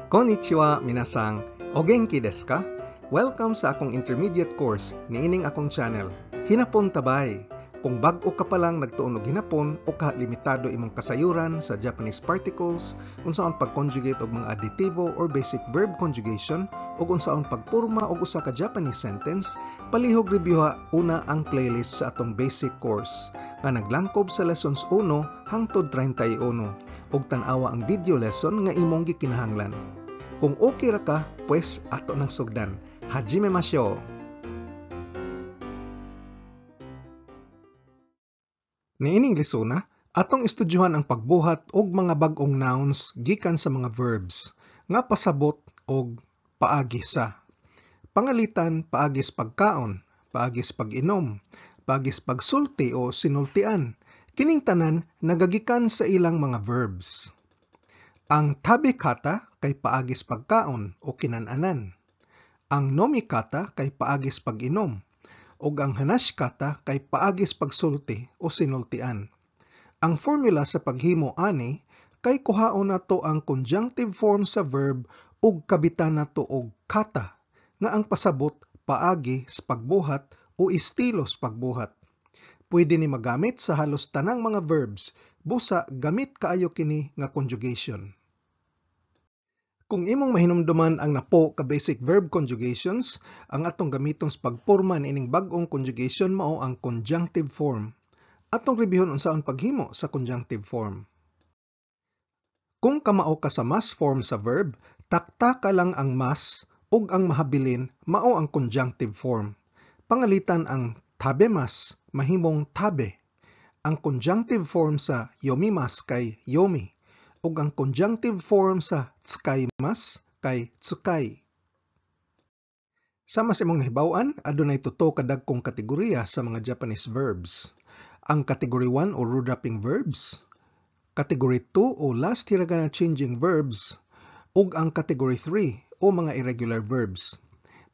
Konnichiwa, minasan. O genki desu ka? Welcome sa akong intermediate course niining akong channel. Hinapon tabay. Kung bag-o ka pa lang nagtuon og hinapon o ka limitado imong kasayuran sa Japanese particles, unsaon pag-conjugate og mga adjektibo or basic verb conjugation, ug unsaon pagporma og usa ka Japanese sentence, palihog reviewha una ang playlist sa atong basic course nga naglangkob sa lessons 1 hangtod 31 ug tan-awa ang video lesson nga imong gikinahanglan. Kung okay ra ka, pues ato nang sugdan. Hajime mashou! Niining lesona, atong estudyuhan ang pagbuhat og mga bag-ong nouns gikan sa mga verbs nga pasabot og paagi sa. Pangalitan paagi sa pagkaon, paagi sa pag-inom, paagi sa pagsulti o sinultian. Kining tanan nagagikan sa ilang mga verbs. Ang tabekata kay paagi sa pagkaon o kinan-anan. Ang nomikata kay paagi sa pag-inom ug ang hanashikata kay paagi sa pagsulti o sinultian. Ang formula sa paghimo ani kay kuhaon nato ang conjunctive form sa verb ug kabitan nato og kata nga ang pasabot paagi sa pagbuhat o estilo sa pagbuhat. Pwede ni magamit sa halos tanang mga verbs, busa gamit kaayo kini nga conjugation. Kung imong mahinumduman ang napo ka basic verb conjugations, ang atong gamiton sa pagporma niining bag-ong conjugation mao ang conjunctive form. Atong reviewon unsaon paghimo sa conjunctive form. Kung kamao ka sa mas form sa verb, taktaka lang ang mas ug ang mahabilin mao ang conjunctive form. Pangalitan ang tabemas mahimong tabe. Ang conjunctive form sa yomimas kay yomi ug ang conjunctive form sa tsukaimasu kay tsukai. Sama sa imong nahibaw-an, adunay tuto ka dagkong kategorya sa mga Japanese verbs. Ang category 1 o ru-dropping verbs, category 2 o last hiragana changing verbs, ug ang category 3 o mga irregular verbs.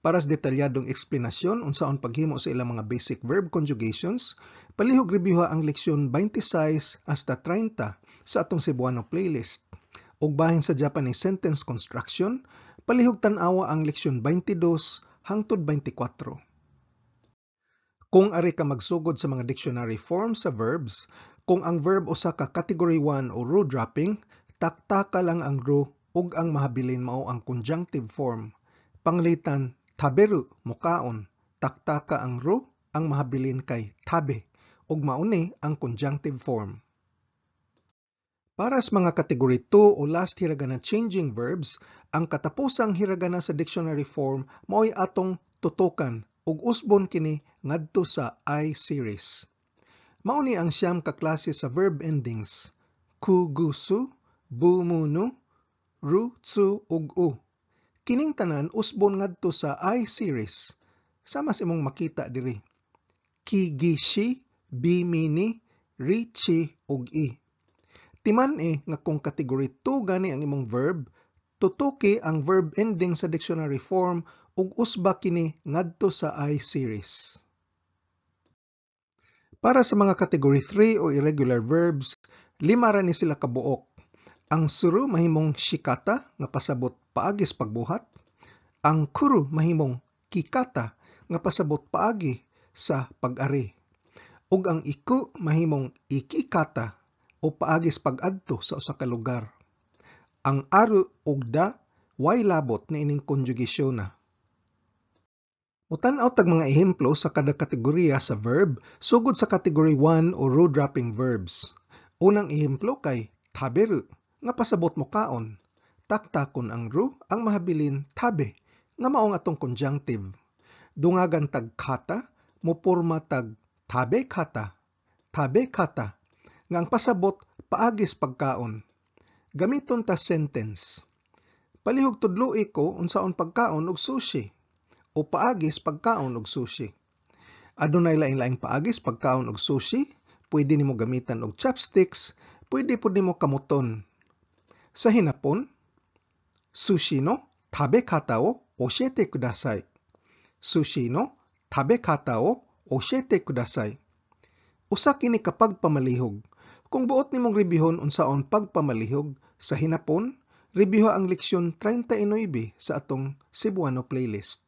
Para sa detalyadong eksplanasyon unsaon paghimo sa ilang mga basic verb conjugations, palihog reviewha ang leksyon 26 hasta 30 sa atong Cebuano playlist. Ug bahin sa Japanese sentence construction, palihog tan-awa ang leksyon 22 hangtod 24. Kung ari ka magsugod sa mga dictionary forms sa verbs, kung ang verb usa ka category 1 o ru-dropping, taktaka lang ang ru ug ang mahabilin mao ang conjunctive form. Panglitan taberu mukaon, taktaka ang ru, ang mahabilin kay tabe, ug mauni ang conjunctive form. Para sa mga category 2 o last hiragana changing verbs, ang katapusang hiragana sa dictionary form mao'y atong tutukan ug usbon kini ngadto sa I series. Mao ni ang siyam ka klase sa verb endings: ku, gu, su, bu, mu, nu, ru, tsu ug u. Kining tanan usbon ngadto sa I series. Sama sa imong makita diri. Ki, gi, shi, bi, mi, ni, ri, chi ug i. Timan-i nga kung category 2 gani ang imong verb, tutuki ang verb ending sa dictionary form ug usba kini ngadto sa I series. Para sa mga category 3 o irregular verbs, lima ra ni sila kabuok. Ang suru mahimong shikata nga pasabot paagi sa pagbuhat, ang kuru mahimong kikata nga pasabot paagi sa pag-ari, ug ang iku mahimong ikikata o paagi sa pag-adto sa usa ka lugar. Ang aru ug da way labot niining konjugasyon na. Mutan-aw tag mga ehemplo sa kada kategorya sa verb sugod sa category 1 o ru-dropping verbs. Unang ehemplo kay taberu nga pasabot mokaon. Taktakon ang ru, ang mahabilin tabe nga maong atong conjunctive. Dungagan tag kata, mupurma tag tabe kata, tabe kata, nga ang pasabot paagi sa pagkaon. Gamiton ta sentence. Palihog tudloi ko unsaon pagkaon og sushi o paagi sa pagkaon og sushi. Adunay laing-laing paagi sa pagkaon og sushi, pwede nimo gamitan og chopsticks, pwede pud nimo kamuton. Sa Hinapon, sushi no tabekata o oshiete kudasai. Sushi no tabekata o oshiete kudasai. Usa kini ka pagpamalihog. Kung buot nimong rebihon unsaon pagpamalihog sa Hinapon, reviewha ang leksyon 39 sa atong Cebuano playlist.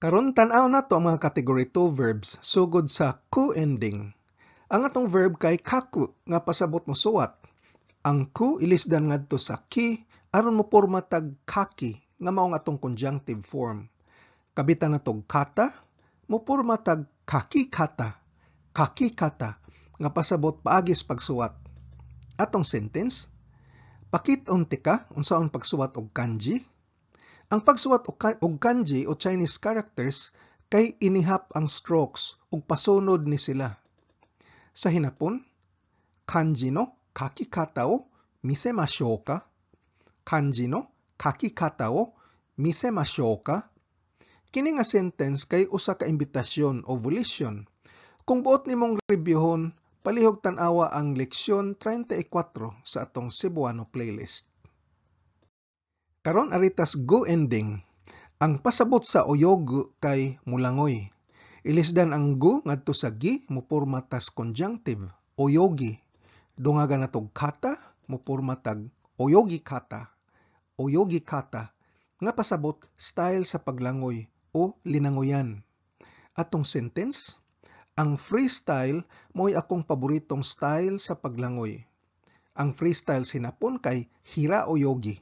Karon tan-aw nato ang mga category 2 verbs sugod sa ku ending. Ang atong verb kay kaku nga pasabot mo suwat. Ang ku ilisdan ngadto sa ki aron moporma tag kaki nga mao ang atong conjunctive form. Kabitan natog kata, moporma tag kaki kata, kaki kata nga pasabot paagis pagsuwat. Atong sentence, pakit-on tika unsaon pagsuwat og kanji. Ang pagsuwat og kanji o Chinese characters kay inihap ang strokes ug pasunod ni sila. Sa Hinapon, kanji no kakikata o misemashou ka? Kanji no kakikata o misemashou ka? Kini nga sentence kay usa ka imbitasyon o volition. Kung buot nimong reviewhon, palihog tan-awa ang leksyon 34 sa atong Cebuano playlist. Karon aritas gu ending. Ang pasabot sa oyogu kay mulangoy. Ilisdan ang gu ngadto sa gi moporma tas conjunctive oyogi. Dungagan natog kata moporma tag oyogi kata. Oyogi kata nga pasabot style sa paglangoy o linangoyan. Atong sentence, ang freestyle mo'y akong paboritong style sa paglangoy. Ang freestyle sa Hinapon kay hira oyogi.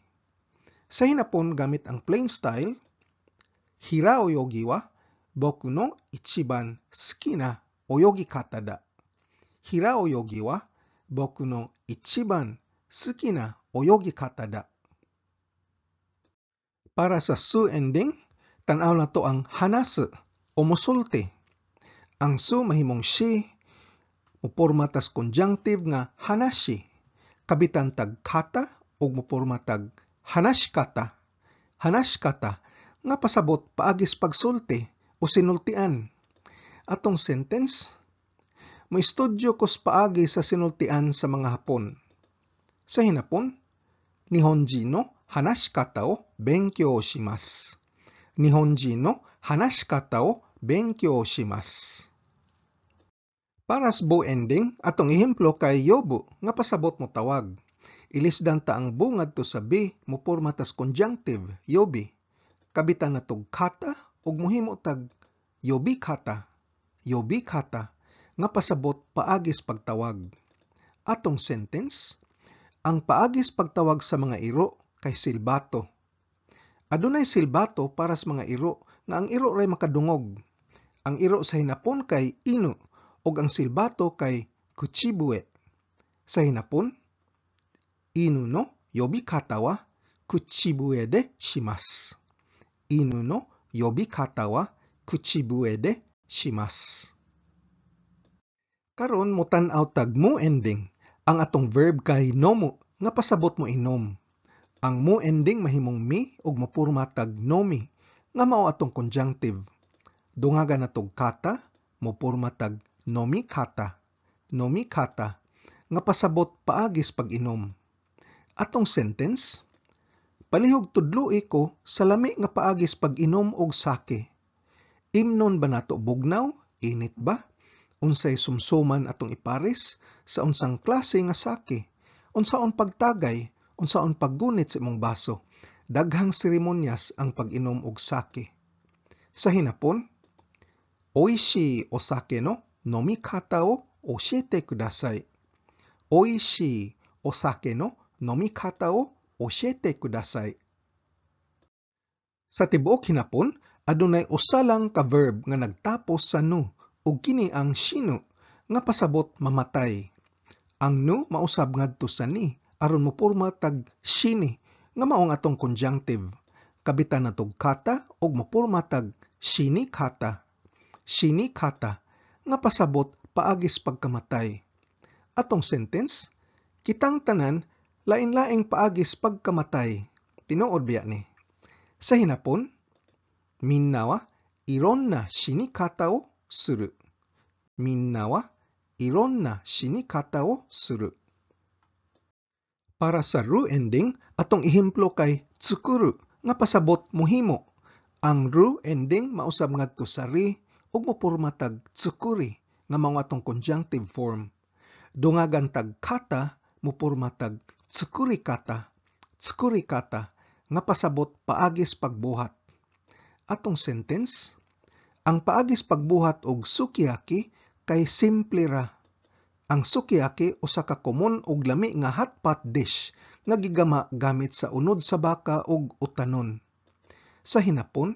Sa Hinapon gamit ang plain style, hira oyogi wa boku no ichiban suki na oyogi kata da. Hira oyogi wa boku no ichiban suki na oyogi kata da. Para sa su ending, tan-aw nato ang hanasu o mosulti. Ang su mahimong shi, moporma tas conjunctive nga hanashi. Kabitan tag kata ug moporma tag hanashikata. Hanashikata nga pasabot paagis pagsulti o sinultian. Atong sentence, moistudyo kos paagi sa sinultian sa mga Hapon. Sa Hinapon, Nihonjin no hanashikata o benkyou shimasu. Nihonjin no hanashikata o benkyou shimasu. Para sa bu ending, atong ehemplo kay yobu nga pasabot mo tawag. Ilisdan ta ang bu ngadto sa bi moporma tas conjunctive yobi. Kabitan natog kata ug mohimo tag yobi kata, yobi kata nga pasabot paagis pagtawag. Atong sentence, ang paagis pagtawag sa mga iro kay silbato. Adunay silbato para sa mga iro nga ang iro ray makadungog. Ang iro sa Hinapon kay inu ug ang silbato kay kuchibue. Sa Hinapon, inu no yobikata wa kuchibue de shimasu. Inu no yobikata wa kuchibue de shimasu. Karon motan-aw tag mu ending. Ang atong verb kay nomu nga pasabot mo inom. Ang mu ending mahimong mi ug mopurma tag nomi nga mao atong conjunctive. Dungagan natog kata mopurma tag nomi kata, nomi kata nga pasabot paagis pag-inom. Atong sentence, palihog tudloi ko sa lami nga paagis pag-inom og sake. Imnon ba nato bugnaw? Init ba? Unsay sumsuman atong ipares? Sa unsang klase nga sake? Unsaon pagtagay? Unsaon paggunit sa imong baso? Daghang seremonyas ang pag-inom og sake. Sa Hinapon, oishii osake no nomikata o oshiete kudasai. Oishii osake no nomikata o oshiete kudasai. Sa tibuok Hinapon, adunay usa lang ka verb nga nagtapos sa nu ug kini ang shinu nga pasabot mamatay. Ang nu mausab ngadto sa ni aron moporma tag shini nga mao ang atong conjunctive. Kabitan natog kata ug moporma tag shini kata. Shini kata nga pasabot paagis pagkamatay. Atong sentence, kitang tanan lain-laing paagis pagkamatay. Tinuod biya ni. Sa Hinapon, minna wa ironna shinikata o suru. Minna wa ironna shinikata o suru. Para sa ru ending, atong ehemplo kay tsukuru nga pasabot mohimo. Ang ru ending mausab ngadto sa ri ug moporma tag tsukuri nga mao atong conjunctive form. Dungagan tag kata moporma tag tsukuri kata, tsukurikata nga pasabot paagis pagbuhat. Atong sentence, ang paagis pagbuhat og sukiyaki kay simple ra. Ang sukiyaki usa ka komon ug lami nga hotpot dish nga gigama gamit sa unod sa baka ug utanon. Sa Hinapon,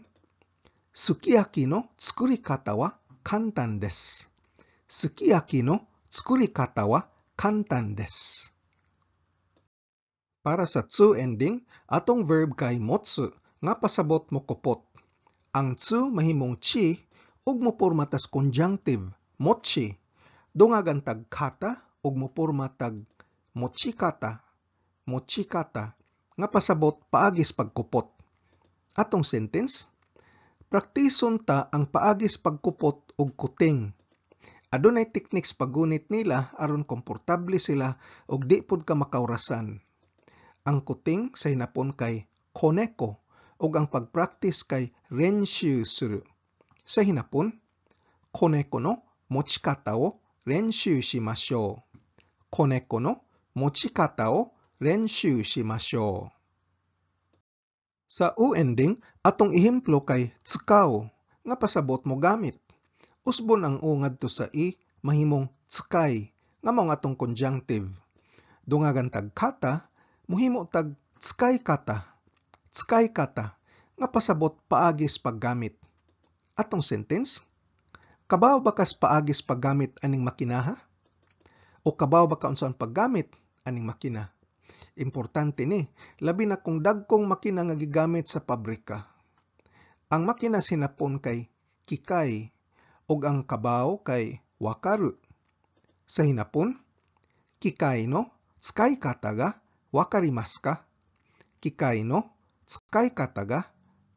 すき焼きの作り方は簡単です。すき焼きの作り方は簡単です。Para sa tsu ending, atong verb kay motsu nga pasabot mokupot. Ang tsu mahimong chi ug moporma tas conjunctive mochi. Dungagan tag kata ug moporma tag mochikata, mochikata nga pasabot paagis pagkupot. Atong sentence, praktison ta ang paagis pagkupot og kuting. Adunay techniques paggunit nila aron komportable sila ug di pud ka makawrasan. Ang kuting sa Hinapon kay koneko ug ang pagpractice kay renshu suru. Sa Hinapon, 子猫の持ち方を練習しましょう。子猫の持ち方を練習しましょう。Sa u ending, atong ehemplo kay tsukau nga pasabot mo gamit. Usbon ang u ngadto sa i mahimong tsukay nga mao atong conjunctive. Dungagan tag kata, muhimo tag tsukay kata. Tsukay kata nga pasabot paagis paggamit. Atong sentence, kabaw ba kas paagis paggamit aning makinaha? O kabaw ba ka unsaon paggamit aning makina? Importante ni, labi na kung dagkong makina nga gigamit sa pabrika. Ang makina sa Hinapon kay kikay ug ang kabaw kay wakaru. Sa Hinapon, 機械の使い方がわかりますか? 機械の使い方が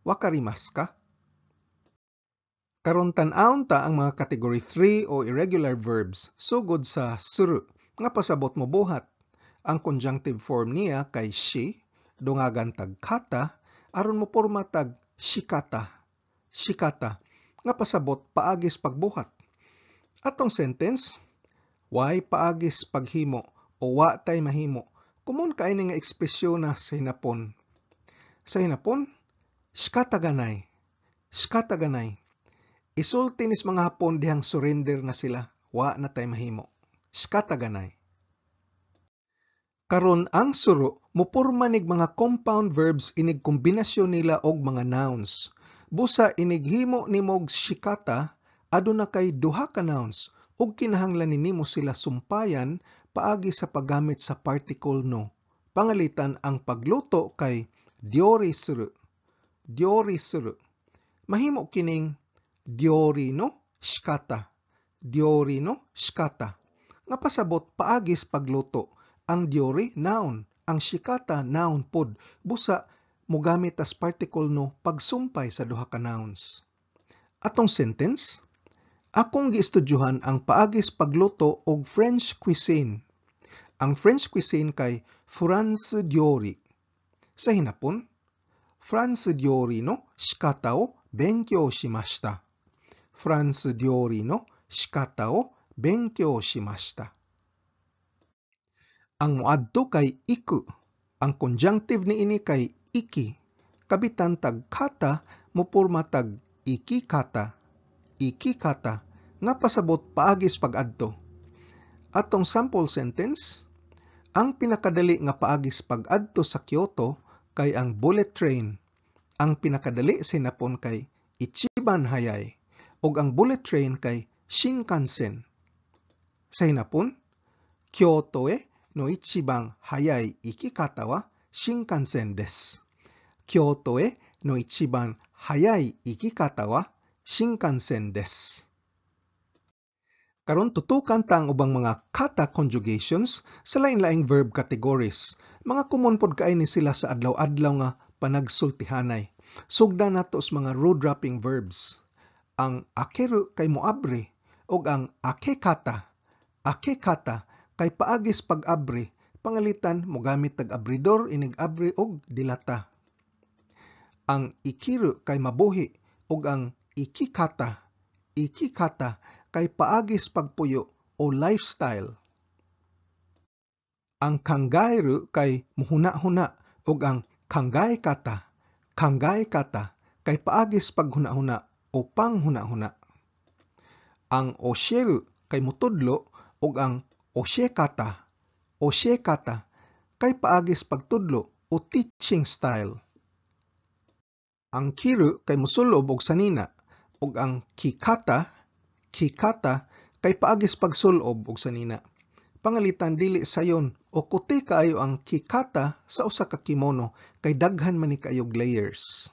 わかりますか? Karon tan-awon ta ang mga category 3 o irregular verbs sugod sa suru nga pasabot mo buhat. Ang conjunctive form niya kay shi, dungagan tag kata, aron moporma tag shikata, shikata, nga pasabot paagis pagbuhat. Atong sentence, way paagis paghimo o wa tay mahimo. Komon kaayo ni nga ekspresyon na sa Hinapon. Sa Hinapon, 仕方がない, 仕方がない. Isulti nis mga Hapon dihang surrender na sila, wa na tay mahimo. 仕方がない. Karon ang suru moporma nig mga compound verbs inig kombinasyon nila og mga nouns. Busa inig himo nimog shikata, aduna kay duha ka nouns ug kinahanglan nimo sila sumpayan paagi sa paggamit sa particle no. Pangalitan ang pagluto kay 料理する, 料理する. Mahimo kining 料理の仕方, 料理の仕方. Nga pasabot paagis pagluto. Ang 料理 noun, ang 仕方 noun pod. Busa mogamit tas particle no pagsumpay sa duha ka nouns. Atong sentence, akong giestudyuhan ang paagis pagluto og French cuisine. Ang French cuisine kay フランス料理. Sa Hinapon, フランス料理の仕方を勉強しました。フランス料理の仕方を勉強しました。Ang moadto kay iku. Ang conjunctive niini kay iki. Kabitan tag kata moporma tag ikikata. Ikikata nga pasabot paagis pag-adto. Atong sample sentence, ang pinakadali nga paagis pag-adto sa Kyoto kay ang bullet train. Ang pinakadali sa Hinapon kay ichiban hayai ug ang bullet train kay Shinkansen. Sa Hinapon, 京都への一番早い行き方は新幹線です。京都への一番早い行き方は新幹線です。Karon tutukan ta ang ubang mga kata conjugations sa lain-laing verb categories. Mga common pod kaayo ni sila sa adlaw-adlaw nga panagsultihanay. Sugdan nato sa mga ru-dropping verbs. Ang akeru kay moabri ug ang akekata, akekata kay paagis pag-abri, pangalitan mogamit tag abridor inig abri og dilata. Ang ikiru kay mabuhi ug ang ikikata, ikikata kay paagis pagpuyo o lifestyle. Ang kangaeru kay muhuna-huna Ug ang kangaekata, kangaekata kay paagi sa paghuna-huna o panghuna-huna. Ang osieru kay motudlo ug ang oshiekata, oshiekata kay paagi sa pagtudlo o teaching style. Ang kiru kay mosulob og sanina ug ang kikata, kikata kay paagi sa pagsulob og sanina. Pangalitan dili sayon o kuti kaayo ang kikata sa usa ka kimono kay daghan man ni kaayog layers.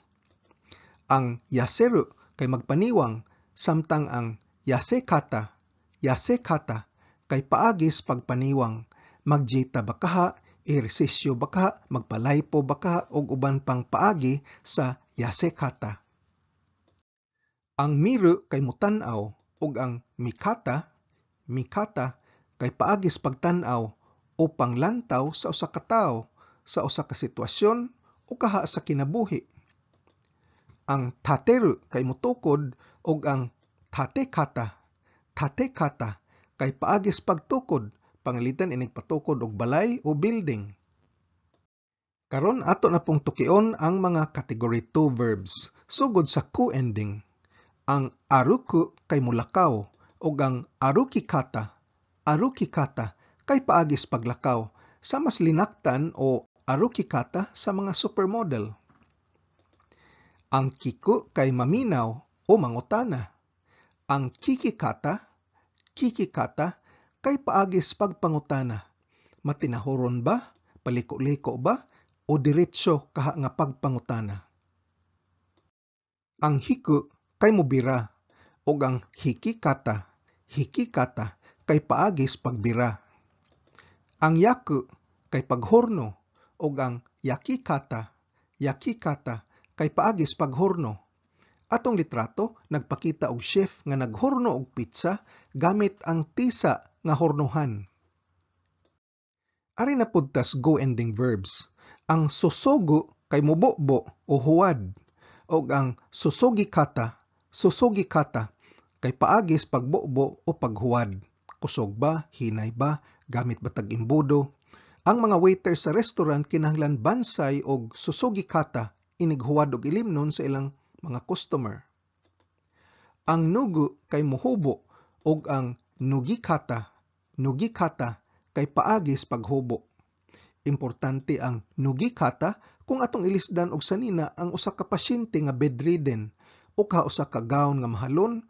Ang yaseru kay magpaniwang, samtang ang yasekata, yasekata kay paagi sa pagpaniwang. Magdyeta ba kaha, ehersisyo ba kaha, magpalaypo ba kaha ug uban pang paagi sa yasekata. Ang miru kay motan-aw ug ang mikata, mikata kay paagi sa pagtan-aw o panglantaw sa usa ka tawo, sa usa ka sitwasyon o kaha sa kinabuhi. Ang tateru kay motukod ug ang tatekata, tatekata kay paagi sa pagtukod, pangalitan inig patukod og balay o building. Karon ato na pong tukion ang mga category 2 verbs sugod sa ku ending. Ang aruku kay mulakaw ug ang arukikata, arukikata kay paagi sa paglakaw sa mas linaktan o arukikata sa mga supermodel. Ang kiku kay maminaw o mangutana. Ang kikikata, kikikata kay paagi sa pagpangutana. Matinahuron ba, paliko-liko ba, o diretso kaha nga pagpangutana. Ang hiku kay mobira ug ang hikikata, hikikata kay paagi sa pagbira. Ang yaku kay paghorno ug ang yakikata, yakikata kay paagi sa paghorno. Atong litrato nagpakita og chef nga naghorno og pizza gamit ang tisa nga hornohan. Ari na pud tas go ending verbs. Ang sosogu kay mobobo o huwad ug ang sosogikata, sosogikata kay paagi sa pagbobo o paghuwad. Kusog ba, hinay ba, gamit ba tag imbudo? Ang mga waiter sa restaurant kinahanglan bansay og sosogikata inig huwad og ilimnon sa ilang mga customer. Ang nugu kay mohubo ug ang nugikata, nugikata kay paagi sa paghubo. Importante ang nugikata kung atong ilisdan og sanina ang usa ka pasyente nga bedridden o ka usa ka gown nga mahalon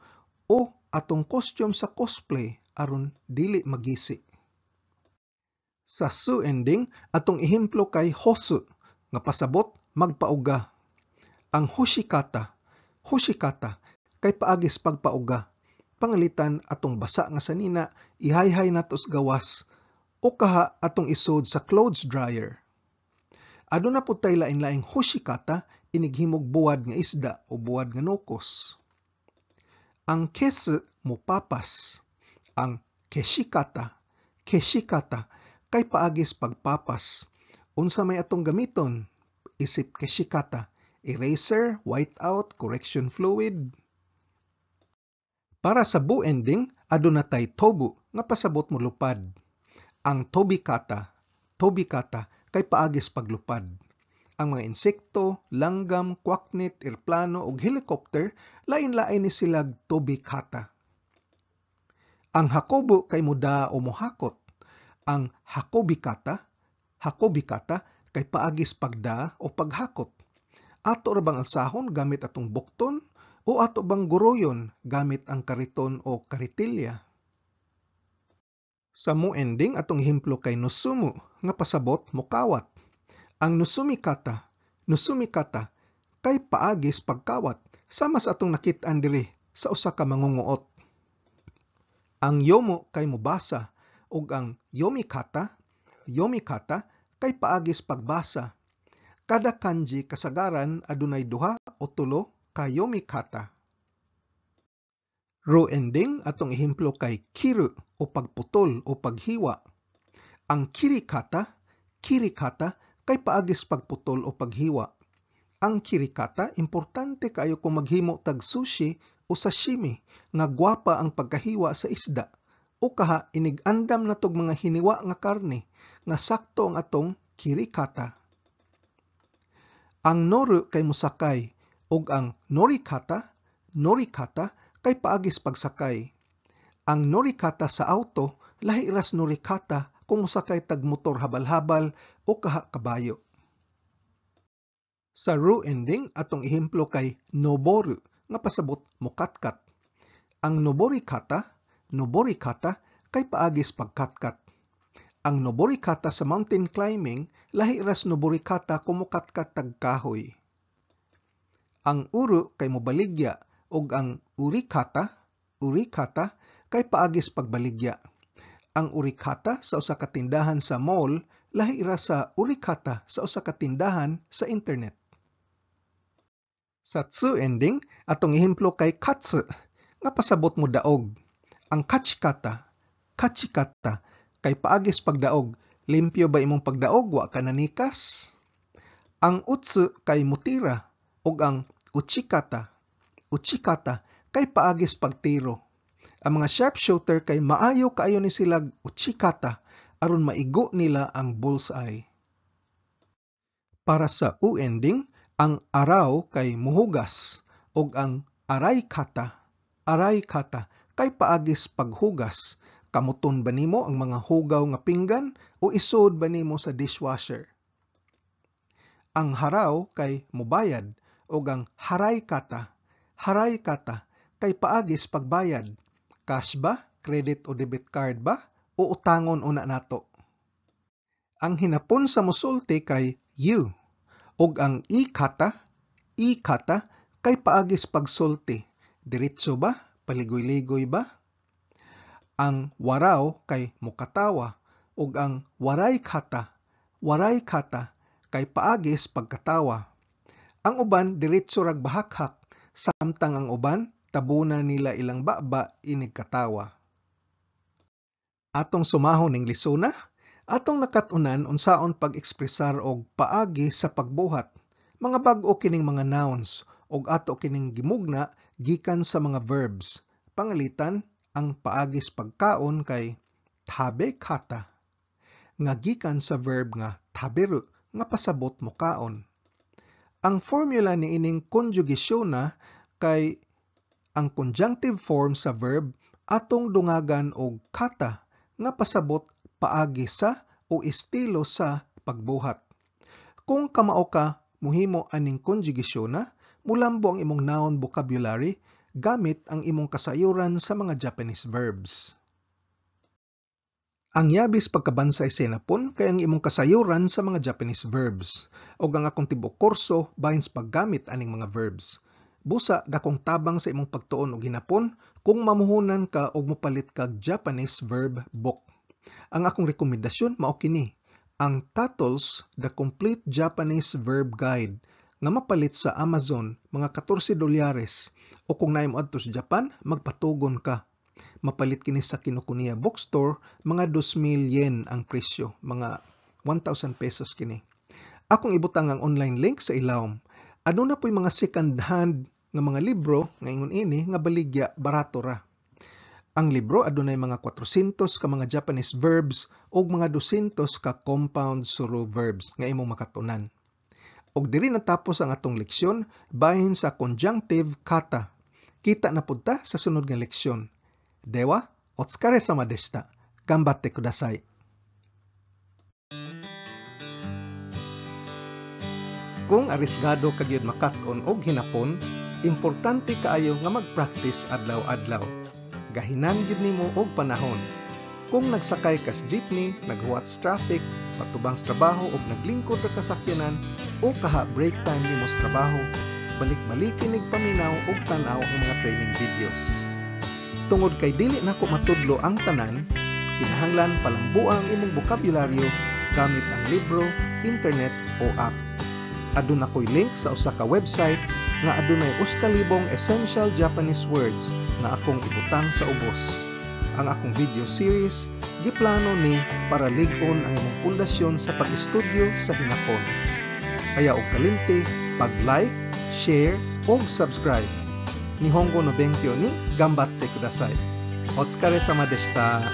o atong costume sa cosplay aron dili magisi. Sa su ending, atong ehemplo kay hosu nga pasabot magpauga. Ang hoshikata, hoshikata kay paagi sa pagpauga. Pangalitan atong basa nga sanina ihayhay nato sa gawas o kaha atong isod sa clothes dryer. Aduna pud tay lain-laing hoshikata inighimog buwad nga isda o buwad nga nokos. Ang kesu mopapas. Ang keshikata, keshikata kay paagi sa pagpapas. Unsa may atong gamiton? Isip keshikata, eraser, whiteout, correction fluid. Para sa bu ending, aduna tay tobu nga pasabot molupad. Ang tobikata, tobikata kay paagi sa paglupad. Ang mga insekto, langgam, kwaknit, eroplano ug helicopter lain-lain ni silag tobikata. Ang hakobu kay mudaa o mohakot. Ang hakobikata, hakobikata kay paagi sa pagdaa o paghakot. Ato ra bang alsahon gamit atong bukton o ato bang guroyon gamit ang kariton o karitilya? Sa mu ending, atong ehemplo kay nusumu nga pasabot mokawat. Ang nusumikata, nusumikata kay paagi sa pagkawat sama sa atong nakit-an diri sa usa ka mangunguot. Ang yomu kay mobasa ug ang yomikata, yomikata kay paagi sa pagbasa. Kada kanji kasagaran adunay duha o tulo ka yomikata. Ru ending, atong ehemplo kay kiru o pagputol o paghiwa. Ang kirikata, kirikata kay paagi sa pagputol o paghiwa. Ang kirikata importante kaayo kung maghimo tag sushi o sashimi nga gwapa ang pagkahiwa sa isda o kaha inig-andam natog mga hiniwa nga karne nga sakto ang atong kirikata. Ang noru kay mosakay ug ang norikata, norikata kay paagis pagsakay. Ang norikata sa auto lahi ras norikata kung mosakay tag motor habal-habal o kaha kabayo. Sa ru ending, atong ehemplo kay noboru nga pasabot mokatkat. Ang noborikata, noborikata kay paagis pagkatkat. Ang noborikata sa mountain climbing lahi ras noborikata kung mokatkat tag kahoy. Ang uru kay mobaligya ug ang urikata, urikata kay paagis pagbaligya. Ang urikata sa usa ka tindahan sa mall lahi ra sa urikata sa usa ka tindahan sa internet. Sa tsu ending, atong ehemplo kay katsu nga pasabot mo daog. Ang kachikata, kachikata kay paagis pagdaog. Limpyo ba imong pagdaog, wa ka nanikas? Ang utsu kay mutira ug ang uchikata, uchikata kay paagis pagtiro. Ang mga sharpshooter kay maayo kaayo ni silag uchikata aron maigo nila ang bullseye. Para sa u ending, ang araw kay muhugas ug ang araykata, araykata kay paagis paghugas. Kamuton ba nimo ang mga hugaw nga pinggan o isod ba nimo sa dishwasher? Ang haraw kay mubayad ug ang haraykata, haraykata kay paagis pagbayad. Cash ba, credit o debit card ba, o utangon una nato? Ang hinapon sa musulti kay you ug ang ikata, ikata kay paagis pagsulti. Diretso ba, paligoy-ligoy ba? Ang waraw kay mukatawa ug ang waray kata, waray kata kay paagis pagkatawa. Ang uban diretso rag bahakhak, samtang ang uban tabuna nila ilang baba inig katawa. Atong sumahon ning lisuna, atong nakat-unan unsaon pag-ekspresar og paagi sa pagbuhat. Mga bag-o kining mga nouns ug ato kining gimugna gikan sa mga verbs. Pangalitan, ang paagis pagkaon kay tabekata nga gikan sa verb nga taberu nga pasabot mokaon. Ang formula niining conjugation na kay ang conjunctive form sa verb atong dungagan og kata nga pasabot paagi sa o estilo sa pagbuhat. Kung kamao ka muhimo aning conjugation na, mulambo ang imong noun vocabulary gamit ang imong kasayuran sa mga Japanese verbs. Ang yabis pagkabansay sa hinapon kay ang imong kasayuran sa mga Japanese verbs ug ang akong tibuok kurso bahin sa paggamit aning mga verbs. Busa dakong tabang sa imong pagtuon og hinapon kung mamuhunan ka og mopalit kag Japanese verb book. Ang akong rekomendasyon mao kini, ang Tuttle's The Complete Japanese Verb Guide nga mapalit sa Amazon mga $14 o kung naay moadto sa Japan magpatugon ka. Mapalit kini sa Kinokuniya Bookstore mga 2,000 yen ang presyo, mga 1,000 pesos kini. Akong ibutang ang online link sa ilawom. Aduna po'y mga second hand nga mga libro nga ingon ini nga baligya barato ra. Ang libro adunay mga 400 ka mga Japanese verbs ug mga 200 ka compound suru verbs nga imong makatunan. Ug diri natapos ang atong leksyon bahin sa conjunctive kata. Kita na pud ta sa sunod nga leksyon. Dewa, otsukaresama deshita. Ganbatte kudasai. Kung arisgado ka gyud makat-on og hinapon, importante kaayo nga mag-practice adlaw-adlaw. Gahinan gyud nimo og panahon. Kung nagsakay kas jeepney, naghuwat sa traffic, patubang sa trabaho og naglingkod ra ka sakyanan o kaha break time nimo sa trabaho, balik-balikin nig paminaw og tan-aw ang mga training videos. Tungod kay dili nako matudlo ang tanan, kinahanglan palambua ang imong bokabularyo gamit ang libro, internet o app. Aduna ko'y link sa usa ka website nga adunay 1,000 essential Japanese words nga akong ibutang sa ubos. Ang akong video series giplano ni para lig-on ang imong pundasyon sa pag-estudyo sa hinapon. Kaya og kalimti, pag-like, share ug subscribe. Nihongo no benkyo ni ganbatte kudasai. Otsukaresama deshita.